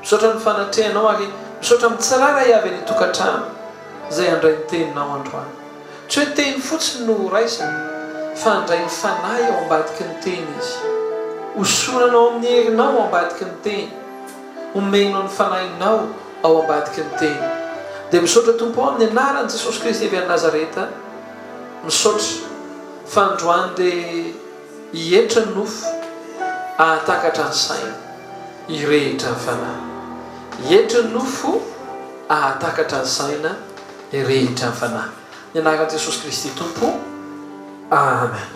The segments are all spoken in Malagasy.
Misaotra ny fanatrehanao ary misaotra amin'ny tsirairay avy any an-tokantrano izay handray ny teninao androany. Tsy hoe teny fotsiny no horaisiny fa handray ny fanahy ao ambadiky ny teny izy. Hosoranao amin'ny herinao ao ambadiky ny teny. Homenao ny fanahinao ao ambadiky ny teny. Dia misaotra Tompo o amin'ny anaran'i Jesosy Kristy avy any Nazareta. Misaotra fa androany dia hihetra ny nofo, hahatakatra ny saina, hirehitra ny fanahy. Hihetra ny nofo, hahatakatra ny saina, hirehitra ny fanahy. Ny anaran'i Jesosy Kristy Tompo. Amen.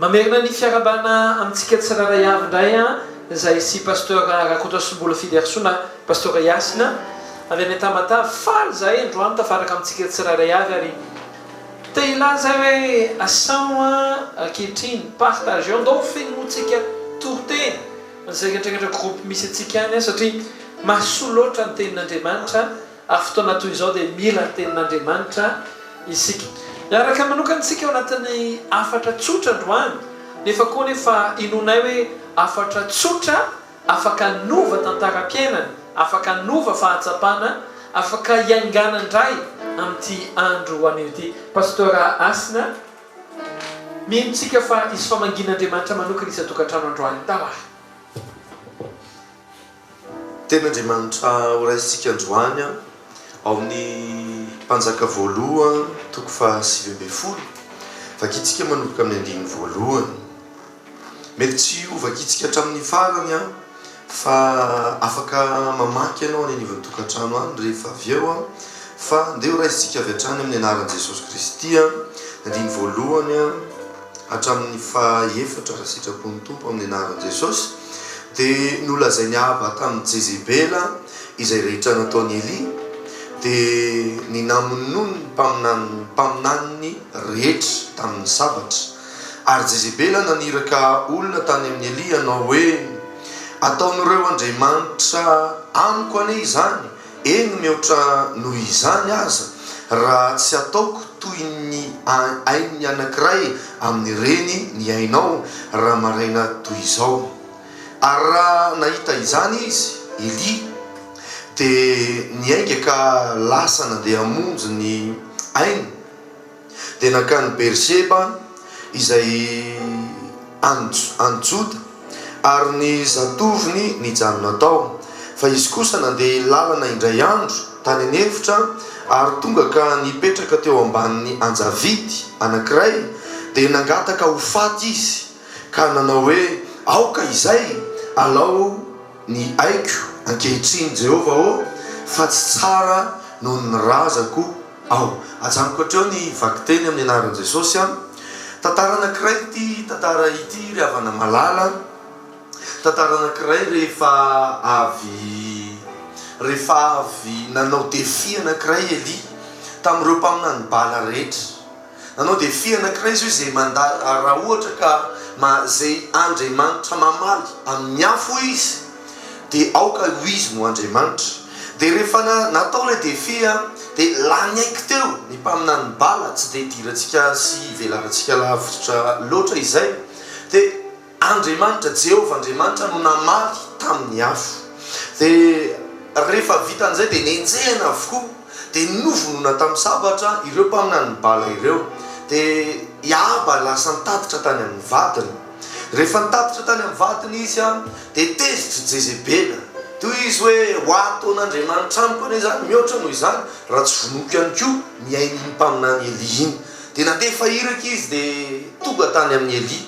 Mamerina ny fiarahabana amintsika tsirairay avy indray izay sy Pasteur Rakotoasimbola Fidiarisoa na Pasteur Hasina avy any Tamatave. Faly izahay androany tafaraka amintsika tsirairay avy ary te hilaza aho hoe asao ankehitriny, partageo, ndao fenointsika toriteny izay rehetrarehetra groupe misy antsika any satria mahasoa loatra ny tenin'Andriamanitra. Ary fotoana toy izao dia mila ny Tenin'Andriamanitra isika. Miaraka manokana isika ao anatin'ny hafatra tsotra androany, nefa koa anefa inoanay hoe hafatra tsotra afaka hanova tantaram-piainana, afaka hanova fahatsapana, afaka hiaingàna indray amin'ity andro anio ity. Pasteur Hasina, mino tsika fa hisy famangian'Andriamanitra manokana isan-tokantrano androany. Ndao ary. Tenin'Andriamanitra horaisintsika androany ao amin'ny Mpanjaka voalohany toko faha 19. Vakintsika manomboka amin'ny andininy voalohany. Mety tsy ho vakintsika hatramin'ny farany fa afaka mamaky ianao any anivon'ny tokantrano any rehefa avy eo fa ndeha horaisintsika avy hatrany amin'ny anaran'i Jesosy Kristy ny andininy voalohany hatramin'ny fahaefatra raha sitrapon'ny Tompo amin'ny anaran'i Jesosy, dia nolazain'i Ahaba tamin'i Jezebela izay rehetra nataon'i Elia, dia ny namonoany ny mpaminany mpaminaniny rehetra tamin'ny sabatra. Ary Jezebela naniraka olona tany amin'i Elia hanao hoe, Ataon'ireo andriamanitra amiko anie izany, Eny mihoatra noho izany aza, raha tsy ataoko toy ny ain'ny anankiray amin'ireny ny ainao raha maraina toy izao. Ary raha nahita izany izy, Elia, dia niainga ka lasa nandeha hamonjy ny ainy. Dia nankany Berseba izay any any Joda, ary ny zatovony nijanona tao. Fa izy kosa nandeha lalana indray andro tany an'efitra, ary tonga ka nipetraka teo ambanin'ny anjavidy anankiray, dia nangataka ho faty izy, ka nanao hoe, Aoka izay, alao ny aiko ankehitriny, Jehovah ô, fa tsy tsara noho ny razako Ao. Ajanoko hatreo ny vakiteny amin'ny anaran'i Jesosy an. Tantara anankiray ity tantara ity ry havana malala. Tantara anankiray rehefa avy rehefa avy nanao défi anankiray Elia tamin'ireo mpaminany Bala rehetra. Nanao défi anankiray izy hoe izay manda raha ohatra ka ma izay Andriamanitra mamaly amin'ny afo izy dia aoka ho izy no Andriamanitra. Dia rehefa na natao ilay défi dia lany aiky teo ny mpaminany Bala, tsy dia idirantsika sy ivelarantsika lavitra loatra izay, dia Andriamanitra, Jehovah Andriamanitra no namaly tamin'ny afo. Dia rehefa vitan'izay dia nenjehina avokoa, dia novonoina tamin'ny sabatra ireo mpaminanin'i Bala ireo. Dia i Ahaba lasa nitatitra tany amin'ny vadiny. Rehefa nitatitra tany amin'ny vadiny izy, dia tezitra i Jezebela. Dia hoy izy hoe, Ho ataon'Andriamanitra amiko anie izany, mihoatra noho izany, raha tsy vonoiko ihany koa ny ain'iny mpaminany Elia iny. Dia nandefa iraka izy, dia tonga tany amin'i Elia.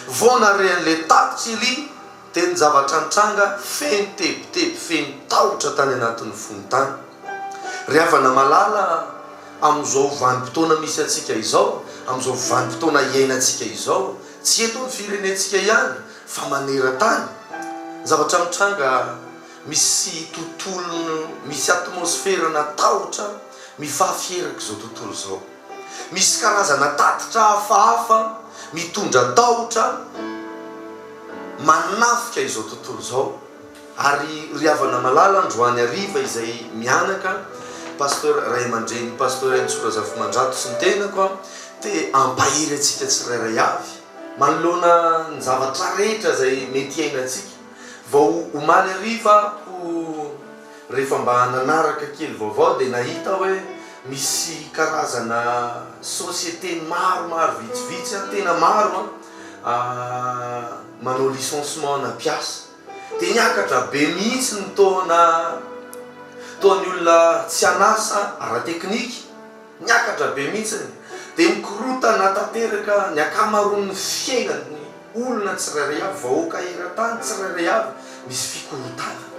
Vao nahare an'ilay tatitra i Elia, dia ny zavatra nitranga, feno tebiteby, feno tahotra tany anatin'ny fony tany. Ry havana malala, amin'izao vanim-potoana misy antsika izao, amin'izao vanim-potoana iainantsika izao, tsy eto amin'ny firenentsika ihany, fa maneran-tany, ny zavatra mitranga, misy tontolo, misy atmosferana tahotra mifafy erak'izao tontolo izao. Misy karazana tatitra hafahafa mitondra tahotra manafika izao tontolo izao. Ary ry havana malala androany hariva izay mianaka, Pasteur ray aman-drenin'i Pasteur Henintsoa Razafimandrato sy ny tenako aho, te hampahery antsika tsirairay avy manoloana ny zavatra rehetra izay mety hiainantsika. Vao omaly hariva aho. Hitako rehefa mba nanaraka kely vaovao dia nahita hoe misy karazana société maromaro vitsivitsy an, tena maro an, manao licenciement ana mpiasa. Dia niakatra be mihitsy ny taona taon'ny olona tsy an'asa ara-teknika. Niakatra be mihitsiny. Dia mikorotana tanteraka ny ankamaroan'ny fiainan'ny olona tsirairay avy, vahoaka eran-tany tsirairay avy, misy fikorotanana.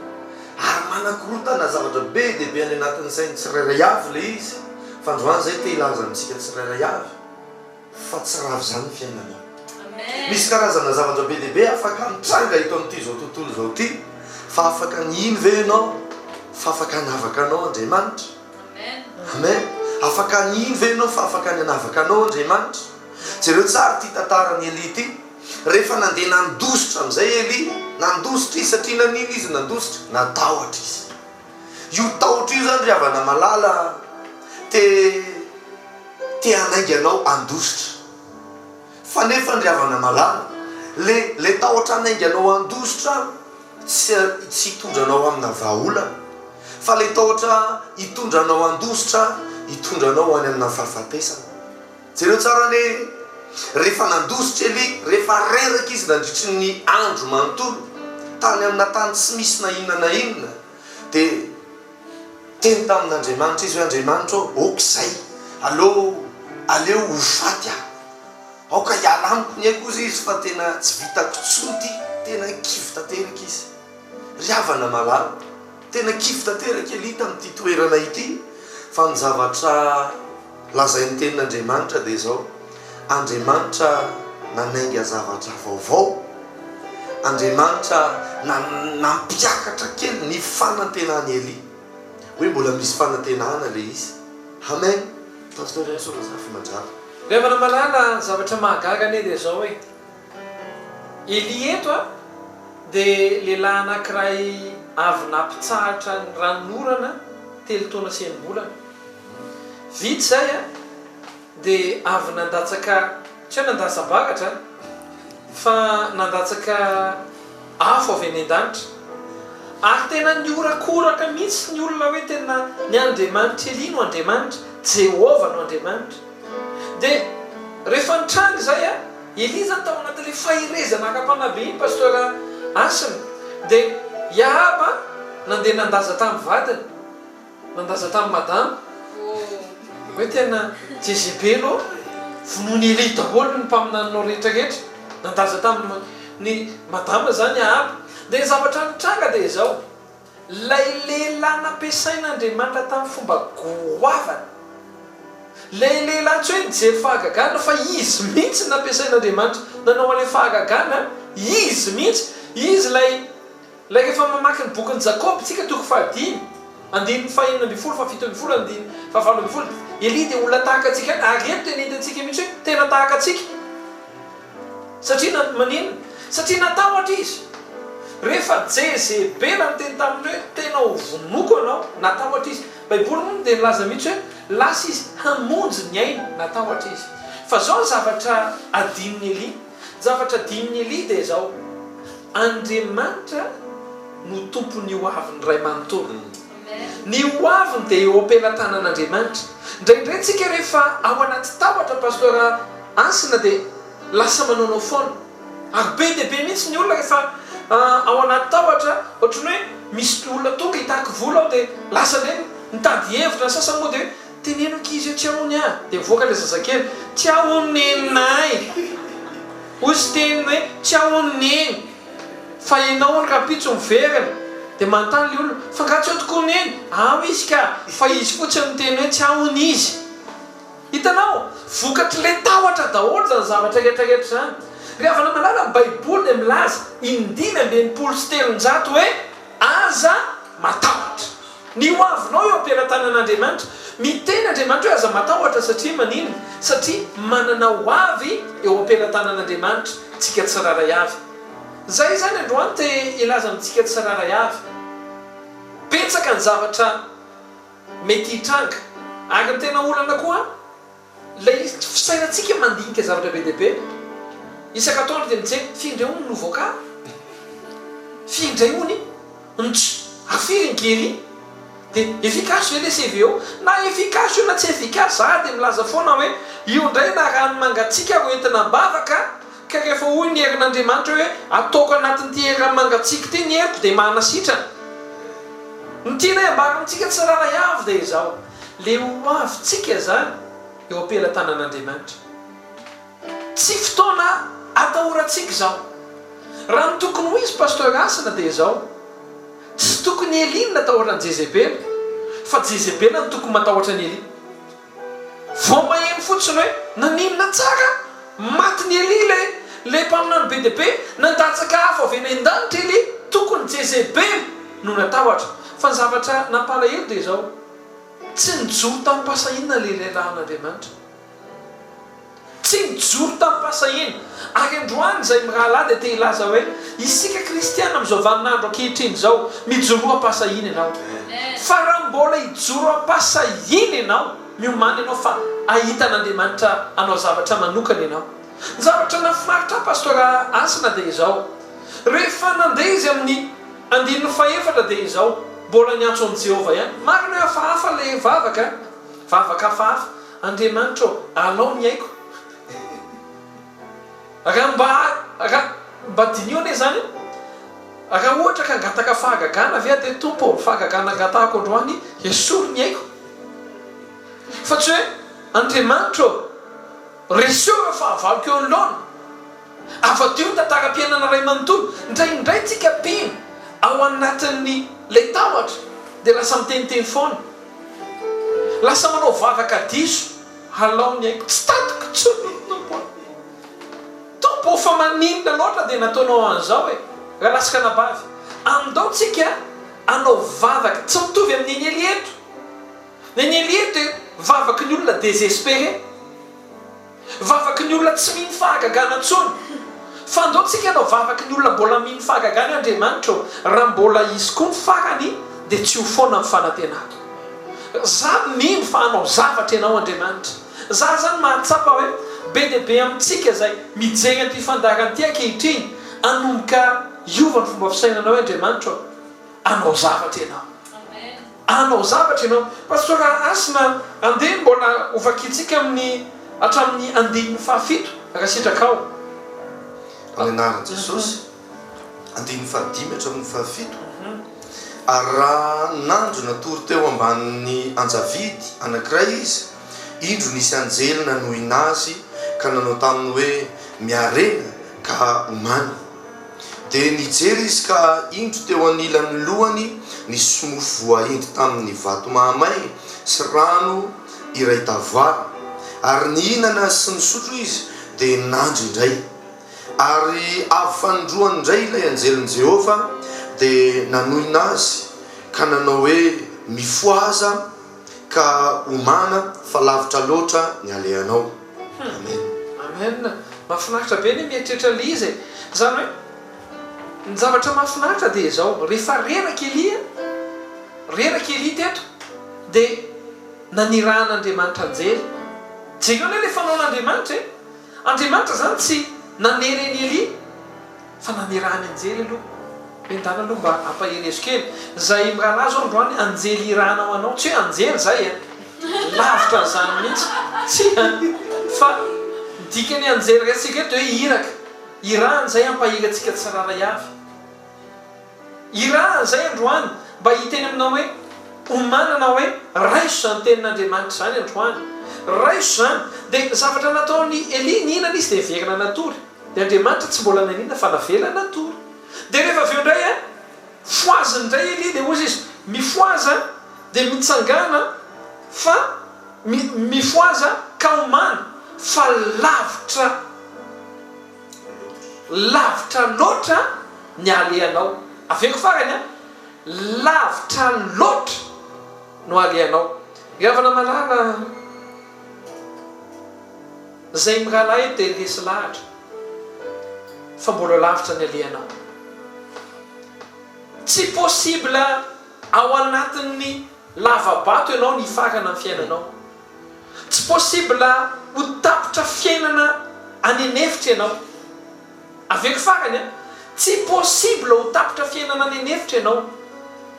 Ary manakorotana zavatra be dia be any anatin'ny sain'ny tsirairay avy ilay izy. Fa androany izay te hilaza amintsika tsirairay avy fa tsy rava izany ny fiainanao. Misy karazana zavatra be dia be afaka mitranga eto amin'ity izao tontolo izao ity, fa afaka ny hino ve ianao fa afaka hanavaka anao Andriamanitra? Amen. Afaka ny hino ve ianao fa afaka ny hanavaka anao Andriamanitra? Jereo tsara ity tantaran'i Elia ity. Rehefa nandeha nandositra amin'izay Elia, nandositra izy satria naninona izy nandositra? Natahotra izy. Io tahotra io izany ry havana malala te te hanainga anao handositra. Fa nefa ry havana malala, le le tahotra hanainga anao handositra Tsy tsy hitondra anao amina vahaolana, fa ilay tahotra hitondra anao handositra, hitondra anao ho any amina fahafatesana. Jereo tsara anie, rehefa nandositra Elia, rehefa reraka izy nandritry ny andro manontolo, tany amina tany tsy misy na inona na inona, dia niteny tamin'Andriamanitra izy hoe, Andriamanitra ô, ok izay, aleo, aleo ho faty aho. Aoka hiala amiko ny aiko hozy izy fa tena tsy vitako intsony ity, tena kivy tanteraka izy. Ry havana malala, tena kivy tanteraka Elia tamin'ity toerana ity, fa ny zavatra lazain'ny tenin'Andriamanitra dia izao, Andriamanitra nanainga zavatra vaovao, Andriamanitra nampiakatra kely ny fanantenan'i Elia, hoe mbola misy fanantenana ilay izy. Amen! Pasteur Enzo Razafimandrava. Ry havana malala a, ny zavatra mahagaga anie dia izao e, Elia eto a, dia lehilahy anankiray avy nampitsahatra ny ranonorana telo taona sy enim-bolana. Vita izay a, dia avy nandatsaka, tsy hoe nandatsa-baratra an, fa nandatsaka afo avy any an-danitra. Ary tena nihorakoraka mihitsy ny olona hoe tena ny Andriamanitr'i Elia no Andriamanitra, Jehovah no Andriamanitra. Dia rehefa nitranga izay an, Elia izany tao anatin'ilay faherezana ara-panahy be iny Pasteur Hasina, dia i Ahaba nandeha nandaza tamin'ny vadiny. Nandaza tamin'i madama hoe tena Jezebel ô, vonoin'i Elia daholo ny mpaminaninao rehetra rehetra. Nandaza tamin'i madama izany Ahaba. Dia ny zavatra nitranga dia izao, ilay lehilahy nampiasain'Andriamanitra tamin'ny fomba goavana, ilay lehilahy tsy hoe nijery fahagagana fa izy mihitsy no nampiasain'Andriamanitra nanao an'ilay fahagagana, izy mihitsy, izy ilay Ilay rehefa mamaky ny bokin'i Jakoba isika toko fahadimy, andininy fahenina ambinifolo, fahafito ambinifolo, andininy fahavalo ambinifolo, Elia dia olona tahaka antsika ihany, ary eto dia nentintsika mihitsy hoe tena tahaka antsika. Satria na, maninona? Satria natahotra izy. Rehefa Jezebela niteny taminy hoe tena ho vonoiko ianao, natahotra izy. Baiboly moa dia nilaza mihitsy hoe lasa izy hamonjy ny ainy, natahotra izy. Fa izao ny zavatra adinon'i Elia. Ny zavatra adinon'i Elia dia izao. Andriamanitra no tompon'ny ho aviny iray manontolo. Ny ho aviny dia eo am-pelatanan'Andriamanitra. Indraindray tsika rehefa ao anaty tahotra Pasteur Hasina dia lasa manaonao foana. Ary be dia be mihitsy ny olona rehefa ao anaty tahotra, ohatran'ny hoe misy olona tonga hitaky vola ao dia lasa indray mitady hevitra, ny sasany moa dia hoe teneno ankizy hoe tsy ao hono aho, dia mivoaka ilay zazakely, tsy ao hono neninay. Hoy Siteny hoe, Tsy ao hono Neny, fa ianao hono rahampitso miverina. Dia manontany ilay olona, Fa angaha tsy ao tokoa Neny? Ao izy ka, fa izy fotsiny miteny hoe tsy ao hono izy. Hitanao? Vokatr'ilay tahotra daholo izany zavatra rehetra rehetra izany. Ry havana malala, ny Baiboly dia milaza indimy 365 hoe, Aza matahotra. Ny ho avinao eo am-pelatanan'Andriamanitra. Miteny Andriamanitra hoe aza matahotra satria maninona? Satria manana ho avy eo am-pelatanan'Andriamanitra tsika tsirairay avy. Zay izany androany te hilaza amintsika tsirairay avy. Betsaka ny zavatra mety hitranga ary ny tena olana koa Ilay fisainantsika mandinika zavatra be dia be. Isaka atoandro dia mijery, firy indray hono no voaka? Firy indray hono no tsy. Ary firy ny guéri? Dia efficace ve ilay CVO? Na efficace io na tsy efficace, za dia milaza foana hoe io indray na rano mangatsiaka ro entina am-bavaka, ka rehefa hoy ny herin'Andriamanitra hoe ataoko anatin'ity rano mangatsiaka ity ny heriko dia manasitrana. Ny tianay ambara amintsika tsirairay avy dia izao, le ho avintsika izany eo am-pelatanan'Andriamanitra. Tsy fotoana atahorantsika izao. Raha ny tokony ho izy Pasteur Hasina dia izao, tsy tokony Elia no natahotra an'i Jezebela, fa Jezebela no tokony matahotra an'i Elia. Vao maheno fotsiny hoe naninona tsara, matin'i Elia ilay ilay mpaminany be dia be, nandatsaka afo avy any an-danitra Elia, tokony Jezebela no natahotra. Fa ny zavatra nampalahelo dia izao, tsy nijoro tamim-pahasahiana ilay lehilahin'Andriamanitra. Tsy nijoro tamim-pahasahiana. Ary androany izay mirahalahy dia te hilaza hoe, isika kristiana amin'izao vaninandro ankehitriny izao, mijoroa am-pahasahiana ianao. Fa raha mbola hijoro am-pahasahiana ianao, miomàna ianao fa hahita an'Andriamanitra hanao zavatra manokana ianao. Ny zavatra nahafinaritra ahy Pasteur Hasina dia izao, rehefa nandeha izy amin'ny andininy fahefatra dia izao, mbola niantso an'i Jehovah ihany. Marina hoe hafahafa ilay vavaka an! Vavaka hafahafa. Andriamanitra ô, alao ny aiko. Raha mba, raha, mba diniho anie izany e. Raha ohatra ka hangataka fahagagana ve aho dia Tompo ô, ny fahagagana angatahako androany, esory ny aiko. Fa tsy hoe, Andriamanitra ô, reseo ireo fahavaloko eo anoloana. Avadiho ny tantaram-piainana iray manontolo. Indraindray tsika mpino, ao anatin'ny ilay tahotra, dia lasa miteniteny foana. Lasa manao vavaka diso, alao ny aiko, tsy tantiko intsony ny Tompo a! Tompo ô fa maninona loatra dia nataonao an'izao e! Rahalahy sy ranabavy, andao tsika hanao vavaka, tsy mitovy amin'ny an'i Elia eto. Ny an'i Elia eto dia vavaky ny olona désespéré. Vavaky ny olona tsy mino fahagagana intsony. Fa andao tsika hanao vavaky ny olona mbola mino fahagagana hoe Andriamanitra ô, raha mbola hisy koa ny farany dia tsy ho foana ny fanantenako. Za mino fa hanao zavatra ianao Andriamanitra. Za zany mahatsapa hoe be dia be amintsika izay mijery an'ity fandaharana ity ankehitriny hanomboka hiova ny fomba fisainanao hoe Andriamanitra ô, Hanao zavatra ianao. Hanao zavatra ianao. Pasteur Hasina, andeha mbola ho vakintsika amin'ny hatramin'ny andininy fahafito raha sitrakao. Amin'ny anaran'i Jesosy, andininy fahadimy hatramin'ny fahafito, Ary raha nandro natory teo ambanin'ny anjavidy anankiray izy, indro nisy anjely nanohina azy ka nanao taminy hoe, Miarena ka omàna. Dia nijery izy ka indro teo anilan'ny lohany nisy mofo voahendy tamin'ny vato mahamay sy rano iray tavoara. Ary nihinana sy nisotro izy, dia nandry indray. Ary avy fanindroany indray ilay anjelin'i Jehovah, dia nanohina azy ka nanao hoe, Mifohaza ka homana, fa lavitra loatra ny alehanao. Amen. Amen. Mahafinaritra be ny mieritreritra an'ilay izy e. Izany hoe, ny zavatra mahafinaritra dia izao, rehefa reraka Elia, reraka Elia teto, dia nanirahan'Andriamanitra anjely. Jereo anie ilay fanaon'Andriamanitra e. Andriamanitra izany tsy nanery an'i Elia. Fa namerahany anjely aloha. Hoe ndana aloha mba ampaherezo kely. Zay mirahalahy zao androany anjely hirahana ho anao. Tsy hoe anjely zay an. Lavitra an'izany mihitsy. Tsia an. Fa ny dikan'ny anjely raisintsika eto dia hoe iraka. Irahany zay hampahery antsika tsirairay avy. Irahany zay androany mba hiteny aminao hoe omanana hoe raiso izany tenin'Andriamanitra izany androany. Raiso izany. Dia zavatra nataon'i Elia nihinana izy dia niverina natory. Dia Andriamanitra tsy mbola naninona fa navela natory. Dia rehefa avy eo indray an, fohaziny indray Elia dia hozy izy, mifohaza dia mitsangàna fa mi, mifohaza ka omàna fa lavitra, lavitra loatra ny alehanao. Averiko farany an, lavitra loatra no alehanao. Ry havana malala an. Zay mirahalahy dia resy lahatra fa mbola lavitra ny alehanao. Tsy possible ao anatin'ny lava-bato ianao ny hifarana ny fiainanao. Tsy possible ho tapitra fiainana any an'efitra ianao. Averiko farany an, tsy possible ho tapitra fiainana any an'efitra ianao.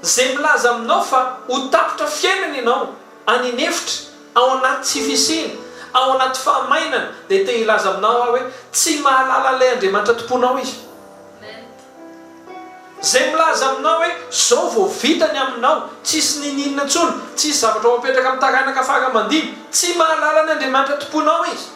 Izay milaza aminao fa ho tapitra fiainana ianao any an'efitra, ao anaty tsy fisiana, ao anaty fahamainana, dia te hilaza aminao aho hoe tsy mahalala an'ilay Andriamanitra tompoinao izy. Izay milaza aminao hoe izao vao vita ny aminao, tsisy niniana intsony, tsisy zavatra ho apetraka amin'ny taranaka fara aman-dimy, tsy mahalala ny Andriamanitra tompoinao izy.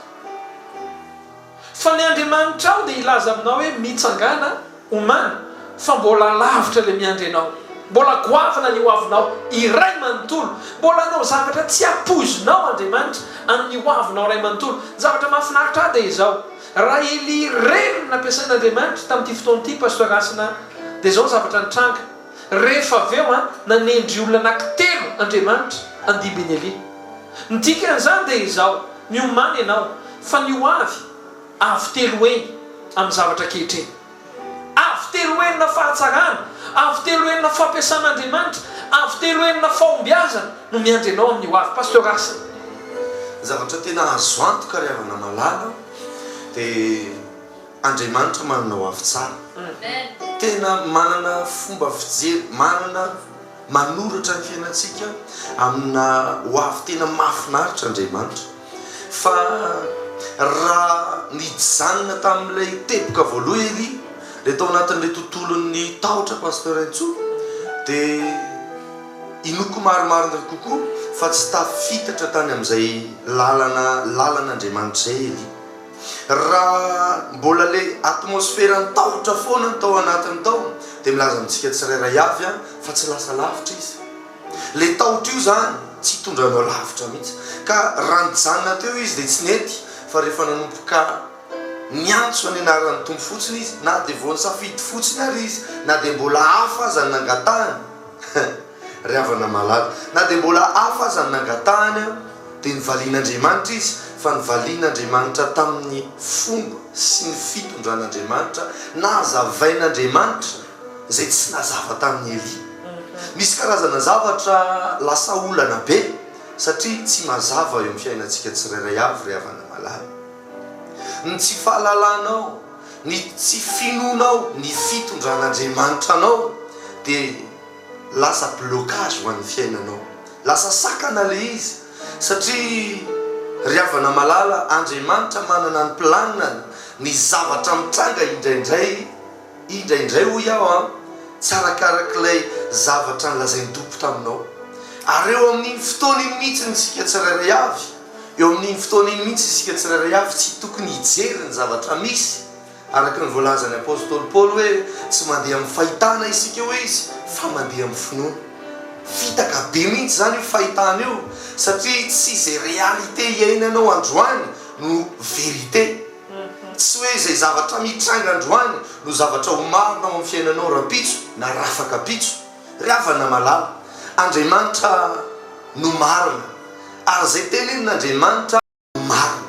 Fa ny Andriamanitrao dia hilaza aminao hoe mitsangàna, omàna, fa mbola lavitra ilay miandry anao. Mbola goavana ny hoavinao iray manontolo. Mbola hanao zavatra tsy ampoizinao Andriamanitra amin'ny hoavinao iray manontolo. Ny zavatra mahafinaritra ahy dia izao, raha Elia irery no nampiasain'Andriamanitra tamin'ity fotoana ity, Pasteur Hasina, dia izao ny zavatra nitranga, rehefa avy eo an, nanendry olona anankitelo Andriamanitra handimby an'i Elia. Ny dikan'izany dia izao, miomàna ianao, fa ny ho avy, avo teloheny amin'ny zavatra ankehitriny. Avo telohenina fahatsarana, avo telohenina fampiasan'Andriamanitra, avo telohenina fahombiazana no miandry anao amin'ny ho avy. Pasteur Hasina. Ny zavatra tena azo antoka ry havana malala dia Andriamanitra manana ho avy tsara. Tena manana fomba fijery, manana Manoratra ny fiainantsika amina ho avy tena mahafinaritra Andriamanitra. Fa raha nijanona tamin'ilay teboka voalohany Elia, ilay tao anatin'ilay tontolon'ny tahotra Pasteur Entso, dia inoako marimarina kokoa fa tsy tafitatra tany amin'izay lalana lalan'Andriamanitra izay Elia. Raha mbola le atmosfera ny tahotra foana no tao anatiny tao dia milaza amintsika tsirairay avy aho fa tsy lasa lavitra izy. Le tahotra io zany tsy hitondra anao lavitra mihitsy. Ka raha nijanona teo izy dia tsy nety fa rehefa nanomboka niantso ny anaran'ny Tompo fotsiny izy na dia vao nisafidy fotsiny ary izy na dia mbola hafa aza ny nangatahany Ry havana malala, na dia mbola hafa aza ny nangatahany, dia novalian'Andriamanitra izy, fa novalian'Andriamanitra tamin'ny fomba sy ny fitondran'Andriamanitra nahazavain'Andriamanitra izay tsy nazava tamin'i Elia. Misy karazana zavatra lasa olana be satria tsy mazava eo amin'ny fiainantsika tsirairay avy ry havana malala. Ny tsy fahalalanao, ny tsy finoanao ny fitondran'Andriamanitra anao dia lasa blocage ho an'ny fiainanao. Lasa sakana le izy satria ry havana malala Andriamanitra manana ny planina-ny, ny zavatra mitranga indraindray, indraindray hoy aho an, tsy arakarak'ilay zavatra nolazain'ny Tompo taminao. Ary eo amin'iny fotoana iny mihitsy isika tsirairay avy, eo amin'iny fotoana iny mihitsy isika tsirairay avy tsy tokony hijery ny zavatra misy, Araka ny voalazan'ny apostoly Paoly hoe tsy mandeha amin'ny fahitana isika hoy izy fa mandeha amin'ny finoana. Fitaka be mihitsy izany io fahitana io satria tsy izay réalité iainanao androany no vérité. Tsy hoe izay zavatra mitranga androany no zavatra ho marina ao amin'ny fiainanao rahampitso na rafakapitso. Ry havana malala, Andriamanitra no marina ary izay tenenin'Andriamanitra, Marina.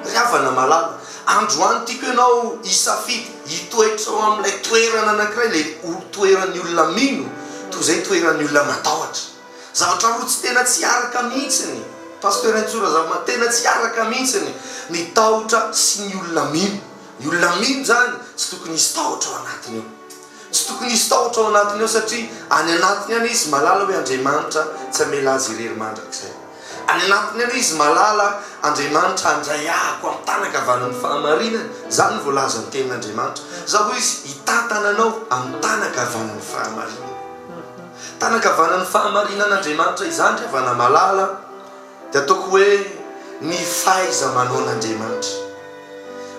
Ry havana malala, androany tiako ianao hisafidy hitoetra ao amin'ilay toerana anankiray, ilay toeran'ny olona mino, toy izay toeran'ny olona matahotra. Zavatra roa tsy tena tsy hiaraka mihitsy ny, Pasteur Entso Razafimana, tena tsy hiaraka mihitsy ny tahotra sy ny olona mino. Ny olona mino izany tsy tokony hisy tahotra ao anatiny ao. Tsy tokony hisy tahotra ao anatiny ao satria any anatiny any izy mahalala hoe Andriamanitra tsy hamela azy irery mandrakizay. Any anatiny any izy mahalala Andriamanitra handray ahako amin'ny tanan-kavanan'ny fahamarinany. Izany no voalazan'ny tenin'Andriamanitra. Izaho hoy izy hitantana anao amin'ny tanan-kavanan'ny fahamarinana. Tanan-kavanan'ny fahamarinan'Andriamanitra izany ry havana malala dia ataoko hoe ny fahaiza-manaon'Andriamanitra.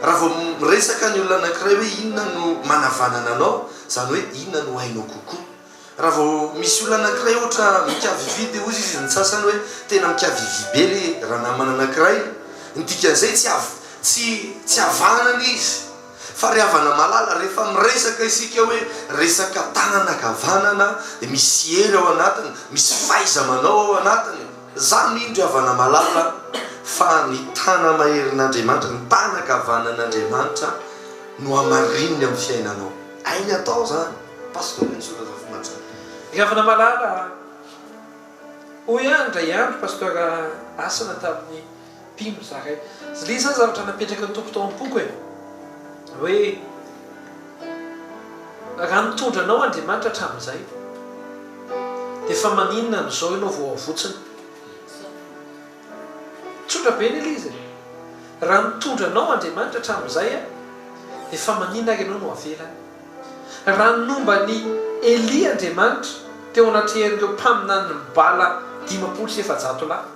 Raha vao miresaka ny olona anankiray hoe inona no manavanana anao, izany hoe inona no hainao kokoa. Raha vao misy olona anankiray ohatra mikavivy dia hozy izy ny sasany hoe tena mikavivy be le ranamana anankiray, ny dikan'izay tsy av tsy tsy havanana izy. Fa ry havana malala rehefa miresaka isika hoe resaka tanana ankavanana dia misy hery ao anatiny, misy fahaiza-manao ao anatiny. Za mino ry havana malala fa ny tana-maherin'Andriamanitra, ny tana-kavanan'Andriamanitra no hamarininy amin'ny fiainanao. Hainy atao zany. Pasteur Enzo Razafimanjaka. Ry havana malala a! Hoy aho indray andro Pasteur Hasina tamin'ny mpino zahay. Zle zany zavatra napetraky ny Tompo tao am-poko e! Hoe raha nitondra anao Andriamanitra hatramin'izay. Dia fa maninona no izao ianao vao avotsiny? Tsotra be anie ilay izy e! Raha nitondra anao Andriamanitra hatramin'izay dia fa maninona ary ianao no avelany? Raha nomba an'i Elia Andriamanitra teo anatrehan'ireo mpaminanin'i Bala 450 lahy,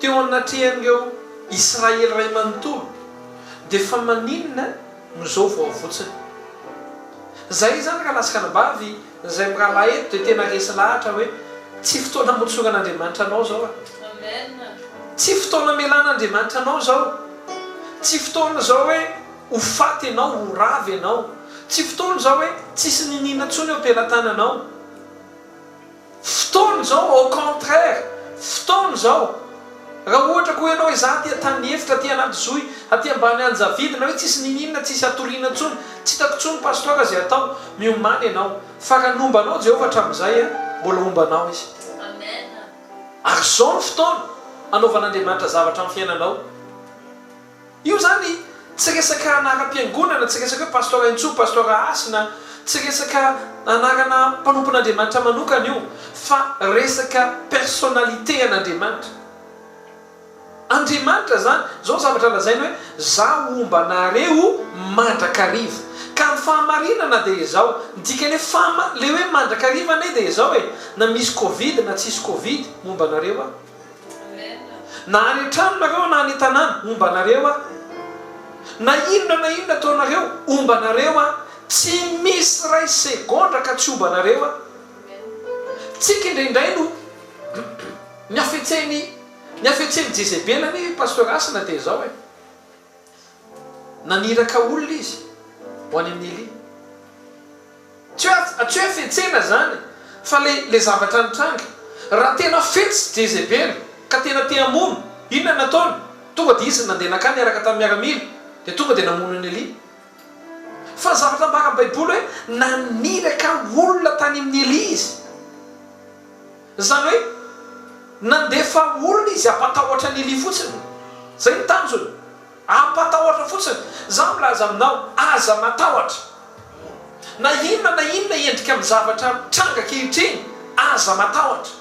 teo anatrehan'ireo Israely iray manontolo, dia fa maninona no izao vao avotsiny? Zay izany rahalahy sy ranabavy Izay mirahalahy eto dia tena resy lahatra hoe tsy fotoana hamotsoran'Andriamanitra anao izao a! Tsy fotoana hamelan'Andriamanitra anao izao. Tsy fotoana izao hoe ho faty ianao, ho rava ianao. Tsy fotoana izao hoe tsisy niniana intsony eo am-pelatananao. Fotoana izao, au contraire, fotoana izao. Raha ohatra koa ianao hoe za aty an-tany efitra, aty anaty zohy, aty ambany anjavidy, na hoe tsisy niniana, tsisy hatoriana intsony, tsy hitako intsony Pasteur izay atao, miomàna ianao. Fa raha nomba anao Jehovah hatramin'izay, mbola homba anao Izy. Ary izao no fotoana hanaovan'Andriamanitra zavatra amin'ny fiainanao. Io zany tsy resaka anaram-piangonana, tsy resaka hoe Pasteur Intsoa, Pasteur Hasina, tsy resaka anarana mpanompon'Andriamanitra manokana io fa resaka personnalité an'Andriamanitra. Andriamanitra zany, zao ny zavatra lazainy hoe za homba anareo mandrakariva. Ka ny fahamarinana dia izao, ny dikan'ny hoe fahama, le hoe mandrakariva anie dia izao e, na misy covid na tsisy covid, momba anareo aho. Na any an-trano nareo na any an-tanàna, homba anareo aho. Na inona na inona ataonareo, homba anareo aho. Tsy misy iray segondra ka tsy homba anareo aho. Tsika indraindray no ny hafetsen'i ny hafetsen'i Jezebela anie Pasteur Hasina dia izao e. Naniraka olona izy ho any amin'i Elia. Tsy hoe tsy hoe fetsena izany fa le le zavatra nitranga. Raha tena fetsy Jezebela ka tena te hamono, inona no nataony? Tonga dia izy nandeha nankany niaraka tamin'ny miaramila dia tonga dia namono an'i Elia. Fa ny zavatra ambaran'ny Baiboly hoe naniraka olona tany amin'i Elia izy. Izany hoe nandefa olona izy hampatahotra an'i Elia fotsiny. Izay no tanjony. Hampatahotra fotsiny. Izaho milaza aminao, aza matahotra. Na inona na inona endrika amin'ny zavatra mitranga ankehitriny, aza matahotra.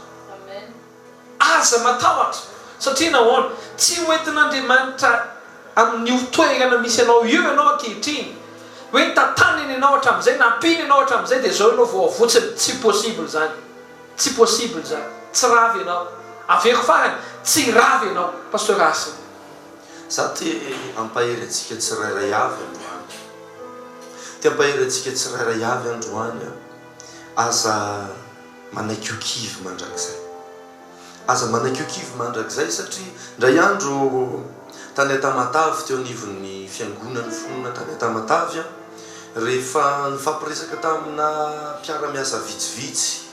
Aza matahotra. Satria nahoana? Tsy ho entin'Andriamanitra amin'io toerana misy anao io ianao ankehitriny. Hoe tantaniny ianao hatramin'izay, nampiany ianao hatramin'izay dia izao ianao vao avotsiny. Tsy possible izany. Tsy possible izany. Tsy rava ianao. Averiko farany, tsy rava ianao. Pasteur Hasina. Za te hampahery antsika tsirairay avy androany. Te hampahery antsika tsirairay avy androany aho. Aza manaiky ho kivy mandrakizay. Aza manaiky ho kivy mandrakizay satria indray andro tany Antamatave teo anivon'ny fiangonan'ny finoana tany Antamatave aho rehefa nifampiresaka tamina mpiara-miasa vitsivitsy.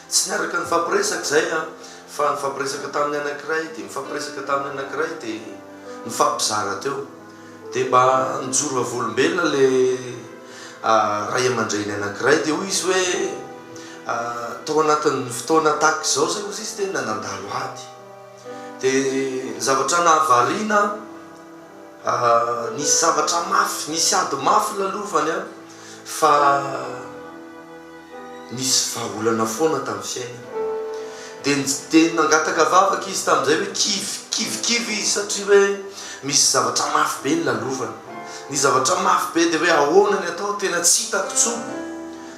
Tsy niaraka nifampiresaka izay an, fa nifampiresaka tamin'ny anankiray dia nifampiresaka tamin'ny anankiray dia nifampizara teo. Dia mba nijoro vavolombelona ilay ray aman-dreny anankiray dia hoy izy hoe tao anatin'ny fotoana tahaka izao izay hoy izy tena nandalo ady. Dia ny zavatra nahavariana nisy zavatra mafy, nisy ady mafy lalovany an, fa nisy vahaolana foana tamin'ny fiainany. Dia dia nangataka vavaka izy tamin'izay hoe kivy, kivikivy izy satria hoe misy zavatra mafy be nolalovany. Ny zavatra mafy be dia hoe ahoana ny atao, tena tsy hitako intsony.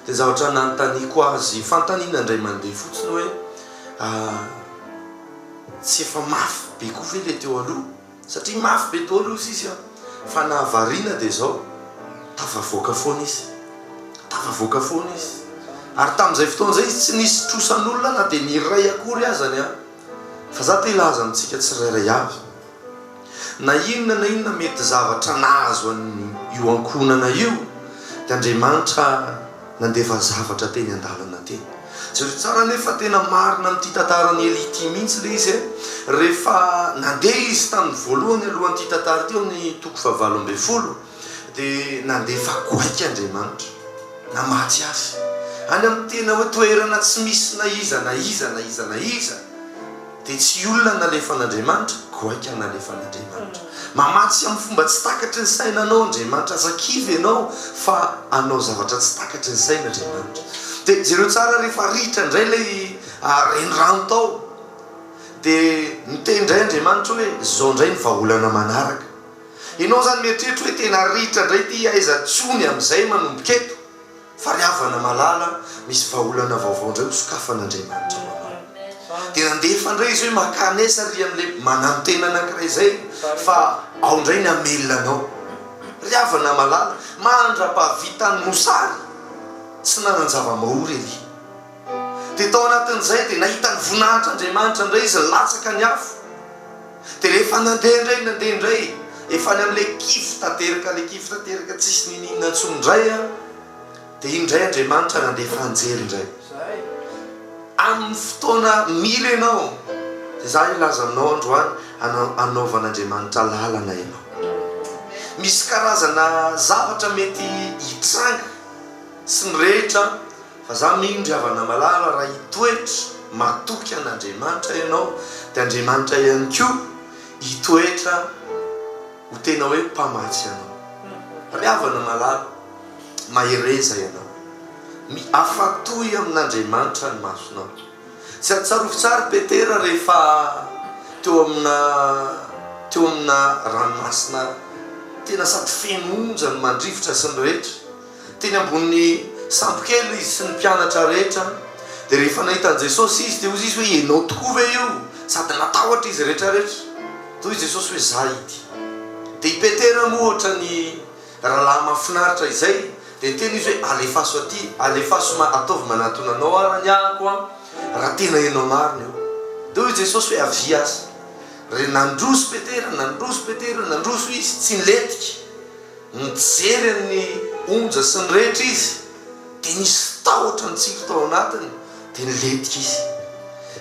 Dia ny zavatra nanontaniako azy, fanontaniana indray mandeha fotsiny hoe tsy efa mafy be koa ve ilay teo aloha? Satria mafy be daholo ozy izy an! Fa nahavariana dia izao, tafavoaka foana izy. Tafavoaka foana izy. Ary tamin'izay fotoana izay izy tsy nisy trosan'olona na dia ny iray akory azany an! Fa za te hilaza amintsika tsirairay avy, na inona na inona mety zavatra nahazo an'io ankohonana io, dia Andriamanitra nandefa zavatra teny an-dalana teny. Jereo tsara anie fa tena marina amin'ity tantaran'i Elia ity mihitsy ilay izy e! Rehefa nandeha izy tamin'ny voalohany alohan'ity tantara ity ao amin'ny toko fahavalo ambin'ny folo dia nandefa goaika Andriamanitra namatsy azy any amin'ny tena hoe toerana tsy misy na iza na iza na iza na iza. Dia tsy olona nalefan'Andriamanitra, goaika nalefan'Andriamanitra. Mamatsy amin'ny fomba tsy takatry ny sainanao Andriamanitra, aza kivy ianao fa hanao zavatra tsy takatry ny saina Andriamanitra. Dia jereo tsara rehefa ritra indray ilay. renirano tao. Dia niteny indray Andriamanitra hoe, izao indray ny vahaolana manaraka. Ianao izany mieritreritra hoe tena ritra indray ity, aiza intsony amin'izay manomboka eto. Fa ry havana malala, misy vahaolana vaovao indray hosokafan'Andriamanitra ho anao. Dia nandefa indray izy hoe mankanesa ry amin'ilay mananotena anankiray izay fa ao indray ny hamelona anao. Ry havana malala, mandra-pahavitan'ny mosary, tsy nanan-java-mahory Elia. Dia tao anatin'izay dia nahita ny voninahitr'Andriamanitra indray izy, latsaka ny afo. Dia rehefa nandeha indray, nandeha indray, efa any amin'ilay kivy tanteraka, ilay kivy tanteraka tsisy niniana intsony indray an, dia iny indray Andriamanitra nandefa anjely indray. Amin'ny fotoana mila ianao, dia izaho hilaza aminao androany, hanaovan'Andriamanitra lalana ianao. Misy karazana zavatra mety hitranga sy ny rehetra, Fa za mino ry havana malala raha hitoetra matoky an'Andriamanitra ianao dia Andriamanitra ihany koa hitoetra ho tena hoe mpamatsy anao. Ry havana malala, mahereza ianao. Mi afatohy amin'Andriamanitra ny masonao. Sady tsarovy tsara i Petera rehefa teo amina teo amina ranomasina tena sady feno onja no mandrivotra sy ny rehetra. Teny ambonin'ny sambokely izy sy ny mpianatra rehetra, dia rehefa nahita an'i Jesosy izy, dia hoy izy hoe, Ianao tokoa ve io? Sady natahotra izy rehetra rehetra. Dia hoy Jesosy hoe, Izaho ity. Dia i Petera moa ohatra ny rahalahy mahafinaritra izay, dia niteny izy hoe, Alefaso aty, alefaso ma, ataovy manatona anao aho raha ny ahako an, raha tena ianao marina io. Dia hoy Jesosy hoe, Avia aza. Ry nandroso Petera, nandroso Petera, nandroso izy, tsy nilentika. Nijery an'ny onja sy ny rehetra izy, dia nisy tahotra nitsiry tao anatiny, dia nilentika izy.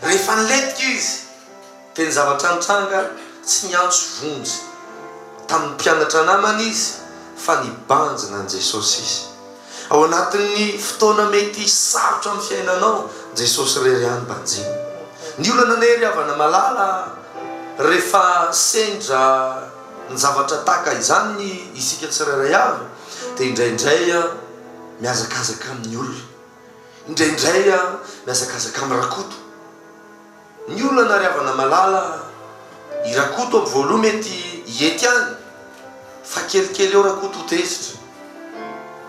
Rehefa nilentika izy, dia ny zavatra nitranga, tsy niantso vonjy tamin'ny mpianatra namany izy, fa nibanjina an'i Jesosy izy. Ao anatin'ny fotoana mety sarotra amin'ny fiainanao, Jesosy irery ihany banjino. Ny olana anie ry havana malala, rehefa sendra ny zavatra tahaka izany isika tsirairay avy dia indraindray mihazakazaka amin'ny olona, indraindray mihazakazaka amin'i Rakoto. Ny olana ry havana malala, i Rakoto amin'ny voaloha mety hety ihany fa kelikely eo Rakoto ho tezitra,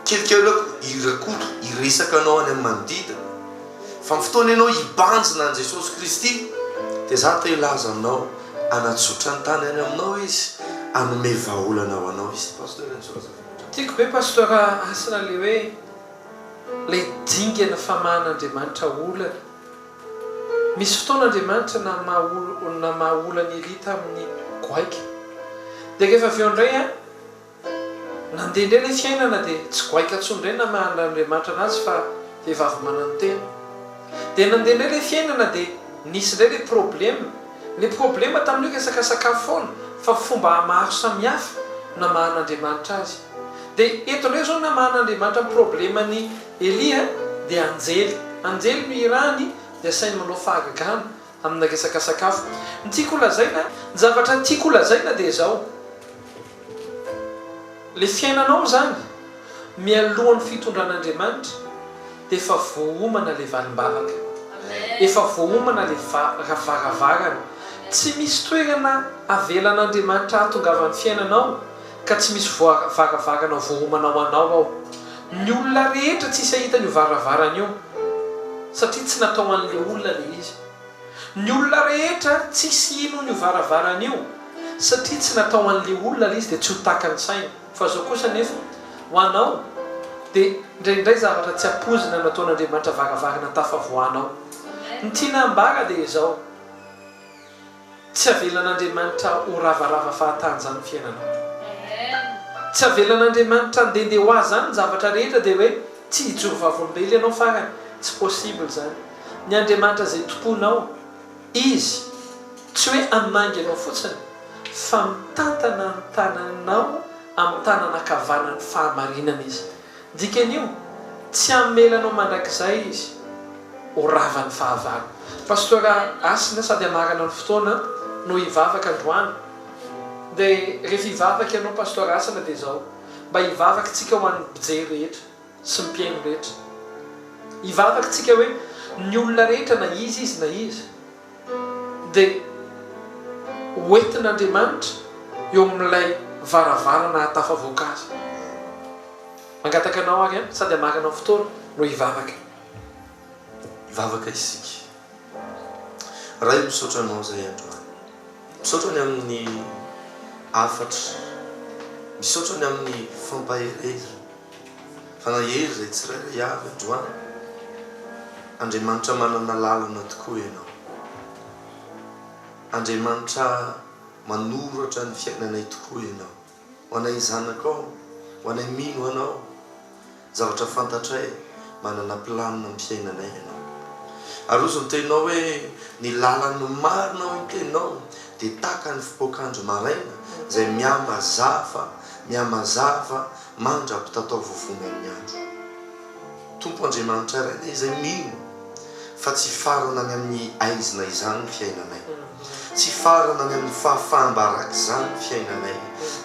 kelikely eo i Rakoto hiresaka anao any amin'ny manodidina, fa ny fotoana ianao hibanjina an'i Jesosy Kristy dia za te hilaza aminao, Hanatsotra ny tany any aminao Izy, hanome vahaolana ho anao Izy. Pasteur Enzo Razafimandrava. Tiako be Pasteur Hasina le hoe le dingana famahan'Andriamanitra olana. Misy fotoana Andriamanitra namaha namaha olan'i Elia tamin'ny goaika. Dia rehefa avy eo indray an, Nandeha indray ilay fiainana dia tsy goaika intsony indray namahan'Andriamanitra anazy fa vehivavy mananotena. Dia nandeha indray ilay fiainana dia nisy indray ilay problema. Ilay problema tamin'io resaka sakafo foana fa fomba maro samihafa namahan'Andriamanitra azy. Dia eto indray izao namahan'Andriamanitra ny probleman'i Elia dia anjely. Anjely no irahany dia asainy manao fahagagana. Amina resaka sakafo. Ny tiako ho lazaina. Ny zavatra tiako ho lazaina dia izao. Ilay fiainanao izany, mialohan'ny fitondran'Andriamanitra dia efa voaomana ilay valim-bavaka. Efa voaomana ilay varavarana. Tsy misy toerana avelan'Andriamanitra hahatongavan'ny fiainanao ka tsy misy varavarana voaomana ho anao ao. Ny olona rehetra tsisy hahita an'io varavarana io satria tsy natao ho an'ilay olona ilay izy. Ny olona rehetra tsisy hino an'io varavarana io satria tsy natao ho an'ilay olona ilay izy dia tsy ho takany saina. Fa izao kosa anefa, ho anao dia indraindray zavatra tsy ampoizina no ataon'Andriamanitra varavarana tafavoahanao. Ny tiana hambara dia izao. Tsy avelan'Andriamanitra ho ravarava fahatany izany ny fiainanao. Tsy avelan'Andriamanitra handehandeha ho azy izany ny zavatra rehetra dia hoe tsy hijoro vavolombelona ianao farany. Tsy possible izany. Ny Andriamanitra izay tompoinao, Izy tsy hoe hamangy anao fotsiny fa mitantana ny tananao amin'ny tanana ankavanan'ny fahamarinana Izy. Dikan'io, tsy hamela anao mandrakizay izy ho ravan'ny fahavalo. Pasteur Hasina sady hamarana ny fotoana no hivavaka androany. Dia rehefa hivavaka ianao Pasteur Hasina dia izao, mba hivavaka tsika ho an'ny mpijery rehetra sy ny mpihaino rehetra. Hivavaka tsika hoe, Ny olona rehetra na iza izy na iza dia hoentin'Andriamanitra eo amin'ilay varavarana hahatafavoaka azy. Mangataka anao ary aho sady hamarana ny fotoana no hivavaka. Hivavaka isika. Ray o misaotra anao zahay androany. Misaotra ny amin'ny hafatra. Misaotra ny amin'ny fampaherezana. Fa nahery izay tsirairay avy androany. Andriamanitra manana lalana tokoa ianao. Andriamanitra manoratra ny fiainanay tokoa ianao. Ho anay zanakao, ho anay mino anao. Zavatra fantatray, manana planina amin'ny fiainanay ianao. Ary hozy ny teninao hoe, ny lalan'ny marina hoy ny teninao dia tahaka ny fipoak'andro maraina izay mihamazava, mihamazava mandra-pitatao vovonan'ny andro. Tompo Andriamanitra Rainay izay mino fa tsy hifarana any amin'ny haizina izany ny fiainanay, tsy hifarana any amin'ny fahafaham-baraka izany ny fiainanay,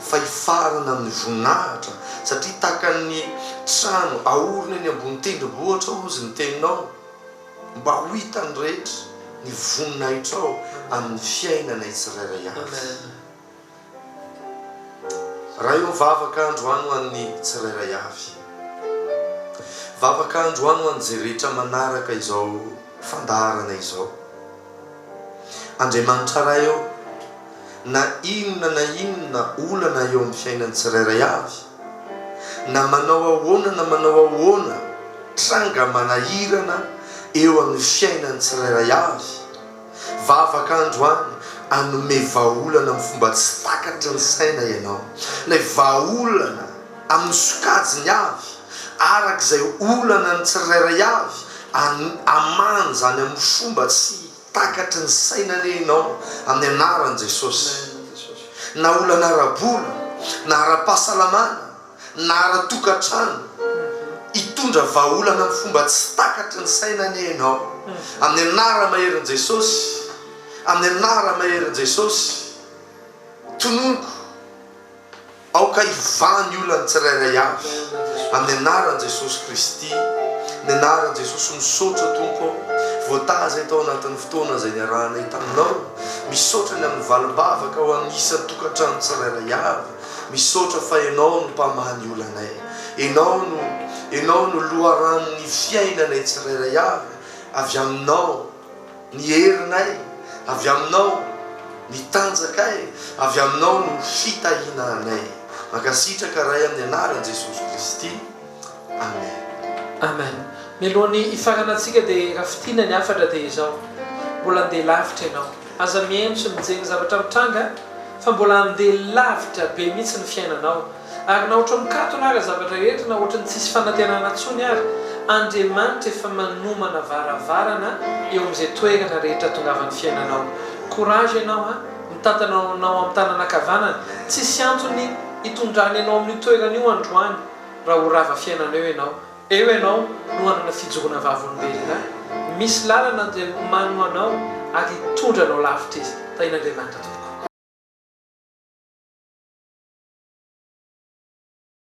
fa hifarana amin'ny voninahitra, satria tahaka ny trano aorina eny ambony tendrombohitra hozy ny teninao, mba ho hitan'ny rehetra ny voninahitrao amin'ny fiainanay tsirairay avy. Ray ô vavaka androany ho an'ny tsirairay avy. Vavaka androany ho an'izay rehetra manaraka izao fandaharana izao. Andriamanitra Ray ô, na inona na inona olana eo amin'ny fiainan'ny tsirairay avy, na manao ahoana na manao ahoana tranga manahirana eo amin'ny fiainan'ny tsirairay avy, Vavaka androany, hanome vahaolana amin'ny fomba tsy takatry ny saina ianao. Ilay vahaolana amin'ny sokajiny avy, araka izay olana ny tsirairay avy, hamaha an'izany amin'ny fomba tsy takatry ny saina anie ianao, amin'ny anaran'i Jesosy. Na olana ara-bola, na ara-pahasalamana, na ara-tokantrano, hitondra vahaolana amin'ny fomba tsy takatry ny saina anie ianao. Amin'ny anara-maherin'i Jesosy, amin'ny anara-maherin'i Jesosy, tononiko, aoka hivaha ny olan'ny tsirairay avy, amin'ny anaran'i Jesosy Kristy, ny anaran'i Jesosy, misaotra Tompo ô, voataha izay tao anatin'ny fotoana izay niarahanay taminao, misaotra ny amin'ny valim-bavaka ho an'ny isan-tokantrano tsirairay avy. Misaotra fa Ianao no mpamaha ny olanay. Ianao no Ianao no loharanon'ny fiainanay tsirairay avy. Avy Aminao ny herinay, avy Aminao ny tanjakay, avy Aminao no fitahiana anay. Mankasitraka Ray amin'ny anaran'i Jesosy Kristy. Amen. Amen. Mialohan'ny hifaranantsika dia raha fintinina ny hafatra dia izao, mbola andeha lavitra ianao. Aza mihaino sy mijery ny zavatra mitranga fa mbola handeha lavitra be mihitsy ny fiainanao. Ary na ohatran'ny mikatona ara zavatra rehetra na ohatran'ny tsisy fanantenana intsony ary, Andriamanitra efa manomana varavarana eo amin'izay toerana rehetra tongavan'ny fiainanao. Courage ianao a, mitantana anao amin'ny tanana ankavanana, tsisy antony hitondrany anao amin'io toerana io androany raha ho rava fiainana eo ianao. Eo ianao no hanana fijoroana vavolombelona, misy lalana dia omany ho anao ary hitondra anao lavitra Izy. Tahian'Andriamanitra tompoko.